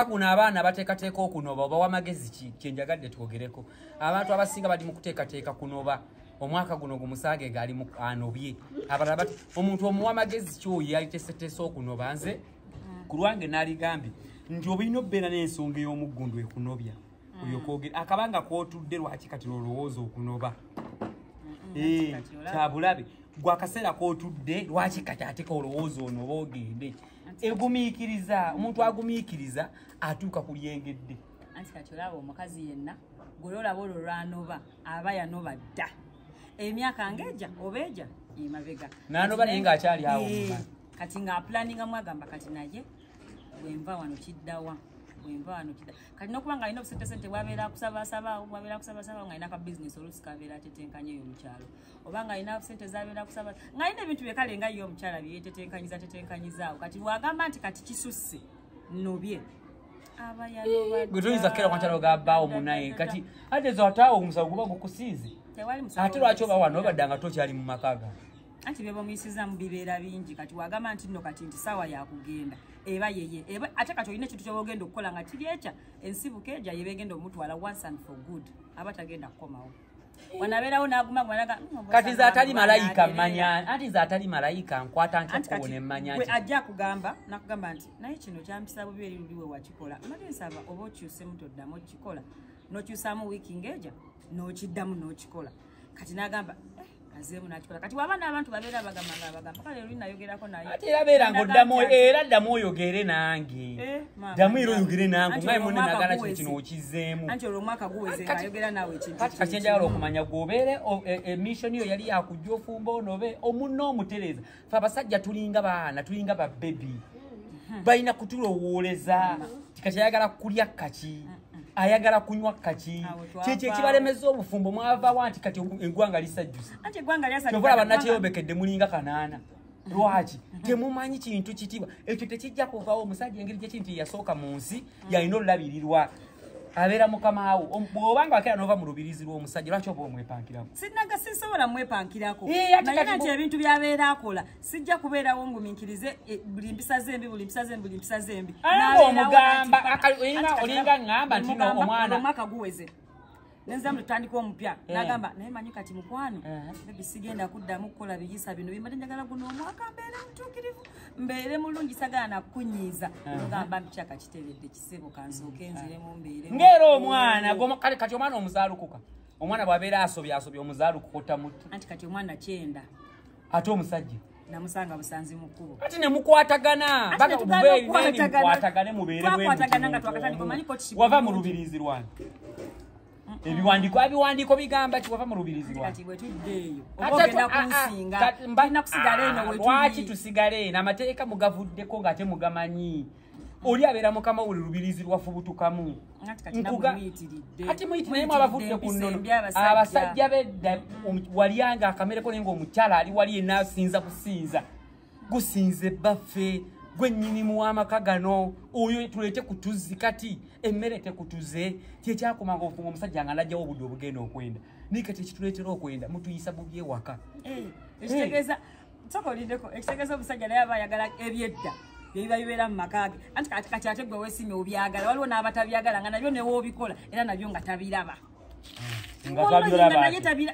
Kuno abaana bateekateeka okunoba, obawa amagezi ki? Kyenjagadde twogereko. Abantu abasinga bali mu kuteekateeka kunoba. Omwaka guno gumusange ngaali anobye. Abalala bati omuntu omuwa amagezi ki oyo yaliteeseteese okunoba? Nze ku lwange naaligambye nti obulina okubeera n'ensonga ey'omuggundu ekunobya. Oyo kwogera akabanga kwotudde, lwaki kati olowooza okunoba? Kyabulabe gwe akaseera k'otudde, lwaki kati ate olowooza onoba ogende? Egumiikiriza, omuntu agumiikiriza atuuka ku lyengedde. Anti kati olaba omukazi yenna gwe olaba olwo lwanoba, aba yanoba dda emyaka ng'eja oba eja emabega. N'anoba naye ng'akyali awo. Kati ng'aplaningamu, agamba kati naye bwenva wano kiddawa, bwenva wano kidda. Kati nokuba nga alina obusente bwabeera akusabasabaawo, bwabeera akusabasabaawo, ng'alina ka bizinesi oluusi kabeera atetenkanya eyo mukyalo, oba ng'alina sente zabeera akusaba, ng'alina ebintu byekale nga ye omukyala byeyetetenkanyiza tetenkanyizaawo. Kati bw'agamba nti kati kisusse, nobye, aba yanoba. Gwe toyinza kukeera kwankyalo gabbaawo munaye kati ate zo ate awo omusawo guba gukusinze. Tewali musawo. Ate lwaki oba wano obadde nga tokyali mu maka gange? Anti byeba omuyisizaamu bibeera bingi. Kati wagamba nti nno kati nti saawa yakugenda, eba yeye eba. Ate kati olina ekintu kyoba ogenda okukola nga kiri ekya ensibuko eja yeba egenda omutwala once and for good, aba tagenda kukomawo. Wanabeerawo n'aguma gwanaga. Kati nze atali malayika mmanya, anti nze atali malayika nkwata ntya kuwo ne mmanya gwe nti ajja akugamba, nakugamba nti naye kino kyampisa bubi eri luli we wakikola, mbadde nsaba oba okyusemu toddamu okukikola, n'okyusaamu wiiki ng'eja n'okiddamu n'okikola. Kati n'agamba, "Eh, azeemu n'akikola." Kati waba n'abantu babeera bagamba nga bagamba kale luli nayogerako naye. Ate era beera ng'oddamu era ddamu oyogere nange. Eh, maama, ddamu era oyogere nange. Anti omaye olwo munne omwaka nagala kino. guweze. Kino okizzeemu. Anti olwo omwaka guweze ng'ayogera naawe ekintu Kati kyenjagala okumanya, gwobeere emission yo yali yakujja ofumba onobe omunno omutereeza. Fe abasajja tulinga baana, tulinga babebi, balina kutulowooleza kati ayagala kulya kaki, ayagala kunywa kaki. Awo twavaawo. Kyekyo ekibalemeza obufumbo. Mwavaawo nti kati eggwanga lisajjuse. Anti eggwanga lyasajjuka. Kyova olaba nakyeyobekedde mulinga kanaana. Lwaki temumanyi kintu kitiibwa? Ekyo tekijja kuvaawo. Omusajja engeri gyeki nti yasooka mu nsi, yalina olulabirirwa, abeera mukamaawo. Bw'obanga wakera nova mu lubirizi lw'omusajja, lwaki oba omwepankirako? Sinaga sisobola mwepankirako. Eh, ate naye kati nti ebintu byabeera akola, sijja kubeerawo ngumiikirize buli mpisa zembi, buli mpisa zembi, buli mpisa zembi. Ate N'abeerawo ng'omugamba, anti kati olinga ŋŋamba nti no mugamba, omwana- olwo omwaka guweze nenzamu tutandika omupya. Eh. Nagamba naye manyi kati mukwano, Eh. baby, sigenda kuddamu kukola biyisa bino bimbadde njagala. Guno omwaka mbeere mutuukirivu, mbeere mulungi, sagala nakunyiiza. Ogamba mpikyaka kiteredde kisebo, kansooke nziremu mbeere. Ng'era omwana kale kati omwana omuzaalukuka, omwana bw'abeera asobye asobye, omuzaalukuka otamutti. Anti kati omwana kyenda. Ate omusajja? Namusanga busanzi mu kkubo. Ate ne mukwatagana. Ate Baga ne tugaana mubeere okukwatagana. mukwatagane, mubeere bwe muti Twakwatagana nga muntu twakatandika, omu. omanyi courtship Wava mu bulungi. lubirizi lwange, ebiwandiiko bigamba ki? Wava mu lubirizi lwange. Kati bwe tudda eyo Ate oba ogenda kunsinga, tulina kusigala eno lwaki wetuli. Tusigale eno. Amateeka mugavuddeko ng'ate mugamanyi. Oli abeera mukama buli lubirizi lwafubutukamu. Anti kati nammwe muyitiridde. Ati muyiti naye Muyitiridde mwabavudde ku empisa nnono. embi abasajja. Abasajja bedda walyanga akamereko naye ng'omukyala ali wali yenna asinza kusinza, gusinze ebbaffe gwe nnyinimu w'amaka gano, oyo tuleete kutuzi. Kati emmere tekutuze, kyekyakomanga ofunga omusajja nga najjawo obudde obugenda okwenda. Naye kati ekituleetera okwenda, mutuyisa bubi ewaka. Eh, ekitegeeza sooka olindeko, ekitegeeza omusajja naye aba ayagala ebyedda byebiba bibeera mu maka ge. Anti kati ate gwe weesimye obyagala, waliwo n'abatabyagala nga nabyo newoobikola era nabyo nga tabiraba. Nga Wamma tabiraba nga naye ate. tabira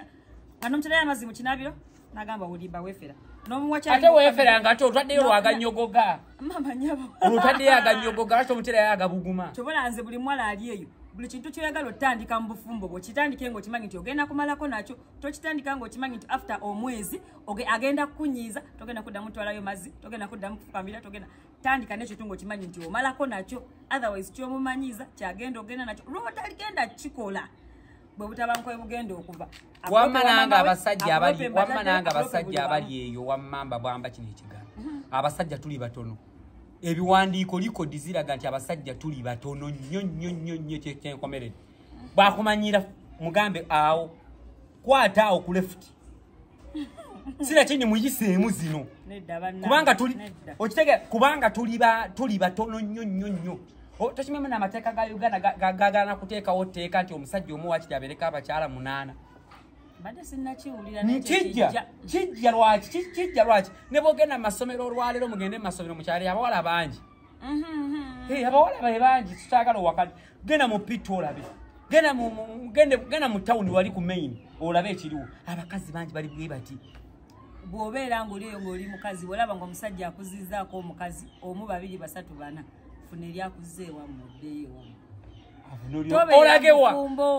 nga nomuterayo amazzi mu kinabiro nagamba olimba weefera n'omuwa Ate weefera nga ate otwaddeyo lwaganyogoga. Mama nyabo. Olutaddeyo aganyogoga, lwaki omuterayo agabuguma? Kyobola nze buli muwala ali eyo, buli kintu kyoyagala otandika mu bufumbo bwo, kitandike ng'okimanyi nti ogenda kumalako nakyo. Tokitandika ng'okimanyi nti after omwezi agenda kukunyiiza, togenda kuddamu twalayo mazzi, togenda kuddamu kufukamira, togenda. Tandika n'ekintu ng'okimanyi nti omalako nakyo, otherwise kyomumanyiiza kyagenda ogenda nakyo lwotaligenda kikola bwe butabanko bugenda okuva. Wamma nange abasajja abali, wamma nange abasajja abali eyo, wammamba bwamba kino ekigambo, abasajja tuli batono. Ebiwandiiko likodi ziraga nti abasajja tuli batono nnyo nnyo nnyo nnyo. Kyenkomeredde bwakumanyira, mugambe awo kwata awo ku left, sinakindi muyiseemu zino. Kubanga tuli okitegera, kubanga tuli batono nnyo nnyo nnyo. Tokimanyi n'amateeka ga Uganda gagaana kuteekawo tteeka nti omusajja omu wakiri abeereko abakyala munaana. Mbadde sinnakiwulira, naye Kijja kijja. Lwaki kijja? Lwaki ne bwogenda mu masomero olwaleero, mugende mu masomero mukyalo, abawala bangi. Abawala bali bangi tutagala owaka. Genda mu pit olabe. Genda mu genda mu town wali ku main olabe ekiriwo. Abakazi bangi bali bwe bati. Bw'obeera ng'oliyo ng'oli mukazi olaba ng'omusajja akuzizzaako omukazi omu babiri basatu bana funa eryakuzza ewammwe oddeyo ewammwe. Olagewa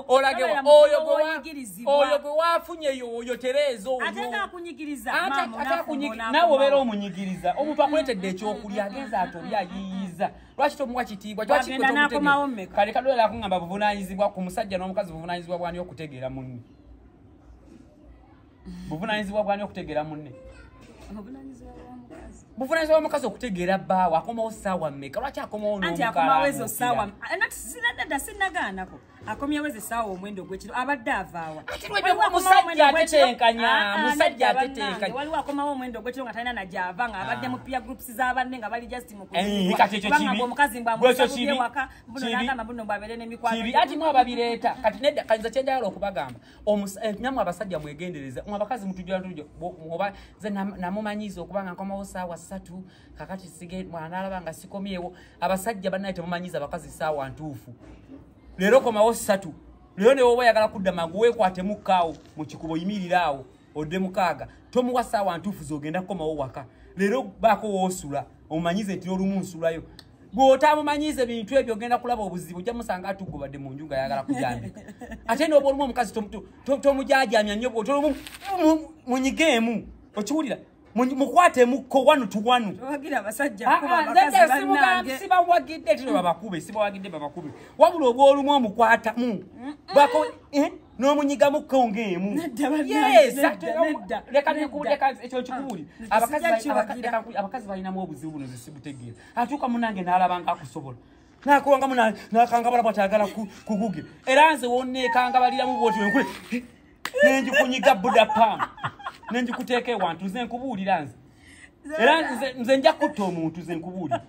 olagewa oyo gwe wafunye oyo Tereza oyo ate akunyigiriza nawe obeera omunyigiriza omuntu akuleetedde ekyokulya agenza atobya ayiyiza lwaki tomuwa kitiibwa kale kadwera akungamba buvunaanyizibwa ku musajja n'omukazi buvunaanyizibwa bwani okutegeera munne buvunaanyizibwa bwani okutegeera munne buvunaanyizibwa omukazi okutegeera bbaawe akomawo ssaawa mmeka lwaki akomawo anti akomawo ezo ssaawa nadda sinnagaanako akomyewo ezo essaawa omwenda ogw'ekiro abadde avaawa ate lwajja omusajja atetenkanya musajja atetenkanya waliwo akomawo omwenda ogw'ekiro nga talina na gy'ava nga abadde mu peer groups z'abanne nga bali just mu kati ekyo kibi omukazi mbw amusabuye waka buno n'agamba buno mbw n'emikwano kibi ati mwe ababireeta kati nedda kanza kye njagala okubagamba nammwe abasajja mwegendereza mwe abakazi mutujja oba nze namumanyiza okuba nga nkomawo ssaawa 3 kakati sige mwanalaba nga sikomyewo abasajja bannaye temumanyiza abakazi ssaawa ntuufu leero komawo 3 leero ne woba oyagala kudda mangu weekwatemu kaawo mu kikubo yimirira awo odde mukaaga tomuwa ssaawa ntuufu z'ogenda kukomawo waka leero baako woosula omumanyize nti olumu nsulayo bw'otamumanyiza ebintu ebyo ogenda kulaba obuzibu ojja musanga atugobadde mu nju nga ayagala kujambika ate n'oba olumu omukazi tomujajamya nnyo bw'otolumu munyigeemu okiwulira mukwate mukko wanu tu wanu wagira abasajja kuba abakazi bannange sibawagidde tino babakube sibawagidde babakube wabula obwolumu omukwatamu bako n'omunyiga mukko ng'emu yes leka nkuleka ekyo kikubuli abakazi balinamu obuzibu buno ze sibutegeera atuuka munange n'alaba nga akusobola nakuwanga munange nakangabala bw'atayagala kuguge era nze wonneekangabaliramu bw'oti wenkule nenjikunyiga buda pam nenjikuteeka ewantu nze nkubuulira nze era nze nja kutta omuntu nze nkubuulira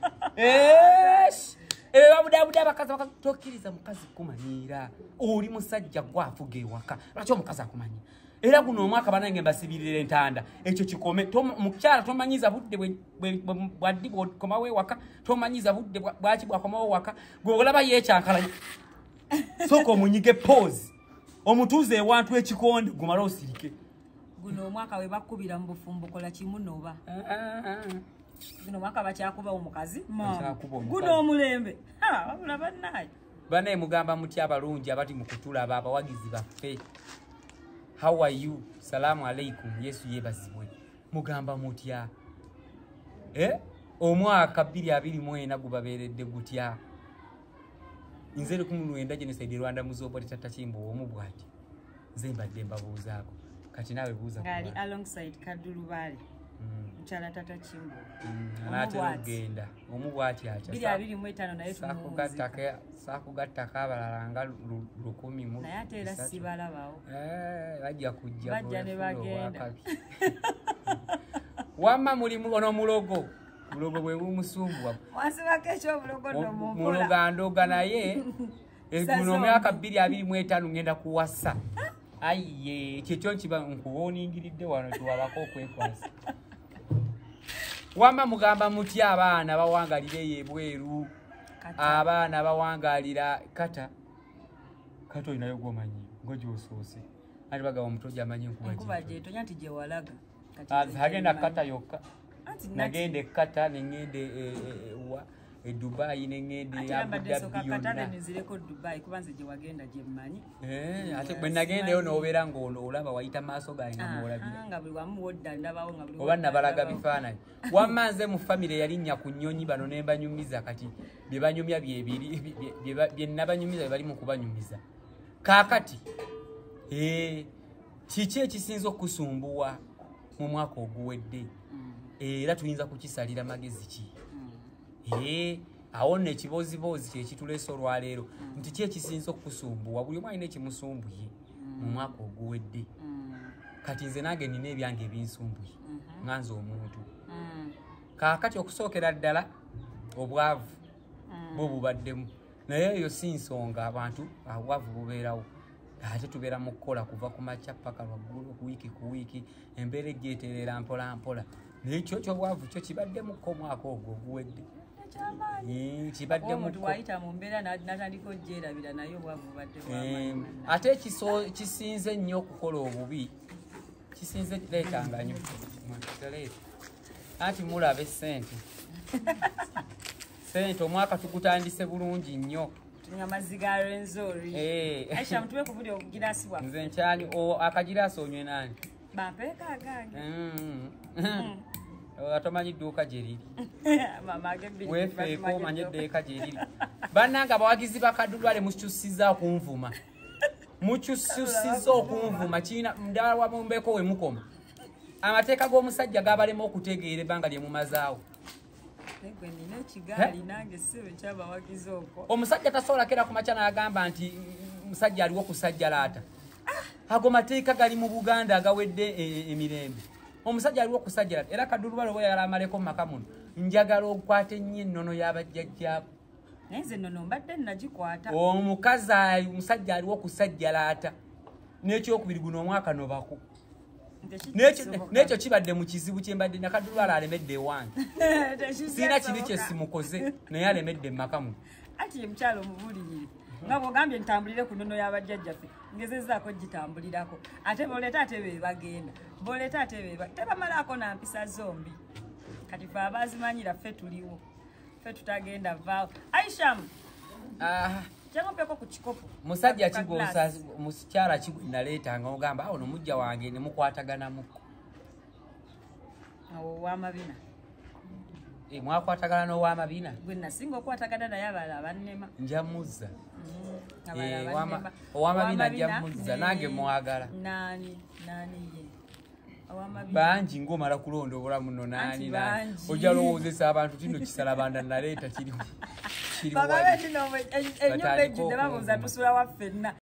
ebabudaabuda abakazi tokkiriza mukazi kumanyiira oli musajja gwafuga ewaka lwaki omukazi akumanyi era guno omwaka banange mbasibirira entanda ekyo kikome mukyala tomanyiza budde bwaddi bwokomawo ewaka tomanyiza budde bwaki bwakomawo ewaka gwe olaba yeekyankalanya sooka omunyige pause omutuuze ewantu ekikonde gumale osirike guno omwaka we bakubira mu bufumbo kola kimu noba guno omwaka bakyakuba omukazi guno omulembe wabula bannaye bannaye mugamba mutya abalungi abati mu kutulaba abawagizi baffe how are you salaamu alaikum yesu yeebazibwe mugamba mutya omwaka 2024 gubabeeredde gutya nze 19 genocide Rwanda muzobo tata Kimbo omu bwati nze mbadde mbabuuzaako kati nawe buuza ngali alongside Kadulubale mukyala tata Kimbo anaatera okugenda omu bwati acha 2025 naye saakugattako abalala nga 1000 naye ate era sibalabawo bajja kujja bajja ne bagenda wamma mulimu ono mulogo mulogo bwe bumusumbuwa wasibako ekyobulogo nno mumpola muloga ndoga naye guno omwaka 2025 ngenda kuwasa aye kyekyo nkiba nkuwoningiridde wano tuwabako okwekwasa wamma mugamba mutya abaana bawangalira eyo ebweru abaana bawangalira kata kata olinayo gwomanyi ng'ogyosoose anti bagamba omuto gyamanyi enkuba gyetonya nti gye walaga agenda kata yokka nagenda ekata nengenda e Dubai nengenda e Abu Dhabi yonna nzireko Dubai kuba nze gye wagenda gye mmanyi ate bwe nagendayo n'obeera ng'olaba wayita maaso gange nga mwolabira nga buli wamu wodda ndabawo nga buli oba nabalaga bifaananyi wamma nze mu famire yalinnya ku nnyonyi bano ne mbanyumiza kati bye banyumya byebiri bye nabanyumiza bye bali mu kubanyumiza kaakati kiki ekisinza okusumbuwa mu mwaka oguwedde era tuyinza kukisalira magezi ki awo nno ekibooziboozi kyekituleese olwaleero nti ki ekisinza okusumbuwa buli omu alina ekimusumbuye mu mwaka oguwedde kati nze nange nina ebyange ebinsumbuye nga nze omuntu kaakati okusookera ddala obwavu bwo bubaddemu naye eyo si nsonga abantu obwavu bubeerawo ate tubeera mu kukola kuva ku makya paka lwaggulu ku wiiki ku wiiki embeera ejja etereera mpola mpola naye kyo kyobwavu kyo kibaddemukko omwaka ogwo oguwedde. kyamaanyi. Kibaddemu Omuntu wayita mu mbeera n'atandika ogyerabira, naye obwavu bubadde bwamaanyi. Ate kisinze nnyo okukola obubi, kisinze leetanga nnyo. Leeta. Anti mulaba essente. Ssente omwaka tugutandise bulungi nnyo. Tunywa amazzi ga Rwenzori. Aisha, mutuwe ku buli obugiraasi bwaffe. Nze nkyali, akagiraasi onywe nani? Bampeeko agange. Tomanyi dduuka gye riri. Mama ag'ebbiri Weefeeko batumanyi omanye edduuka. eddeeka gye riri. Bannange abawagizi ba Kadulwale mukyusizza okunvuma. Mukyusizza okunvuma, kirina ndala wabumbeeko we mukoma. Amateeka g'omusajja gabalema okutegeera ebbanga lye mumazaawo. Gwe nina ekigaali nange ssebo ekyabawagizi okwo. Omusajja tasobola kera ku makya n'agamba nti musajja aliwo kusajjalaata. Ago mateeka gali mu Buganda agawedde emirembe. Omusajja aliwo kusajjalaata. Era Kadulwale bwe yagala amaleko mu maka muno, njagala okwate nnyo ennono y'abajjajjaabo. Naye nze ennono mbadde nagikwata. Omukazi omusajja aliwo kusajjalaata. N'ekyokubiri guno omwaka nobako. N'ekyo kibadde mu kizibu kye mbadde na Kadulwale alemedde ewange. Sirina kibi kye simukoze, naye alemedde mu maka muno. Anti ye mukyala omubulirire. Nga bw'ogambye ntambulire ku nnono y'abajjajjaffe, ngezezzaako gitambulirako. Ate b'oleeta ate be bagenda. B'oleeta ate be tebamalaako na mpisa zombi. Kati ffe abaazimanyira ffe tuliwo. Ffe tutagenda vaawo. Aisha, jangu ompeko ku kikopo. Musajja Ka ki glass. mukyala ki gwe naleetanga ogamba, awo no mujja wange ne mukwataganamuko. Awo ow'amabina. Mwakwatagana n'ow'amabina? Gwe nasinga okukwatagana naye abalala bannema. Nja muzza. Abalala bannema. Ow'amabina nja Ow'amabina muzza, nange mwagala. Nani, nani ye? Ow'amabina. Bangi ng'omala kulonda obulamu nno nani, Anti nani. bangi. Ojja lowoozesa abantu tino kisalabanda naleeta kiri Baba wali. betu no, ennyumba Batandika ejjudde babuuza okunvuma. tusula wa ffenna.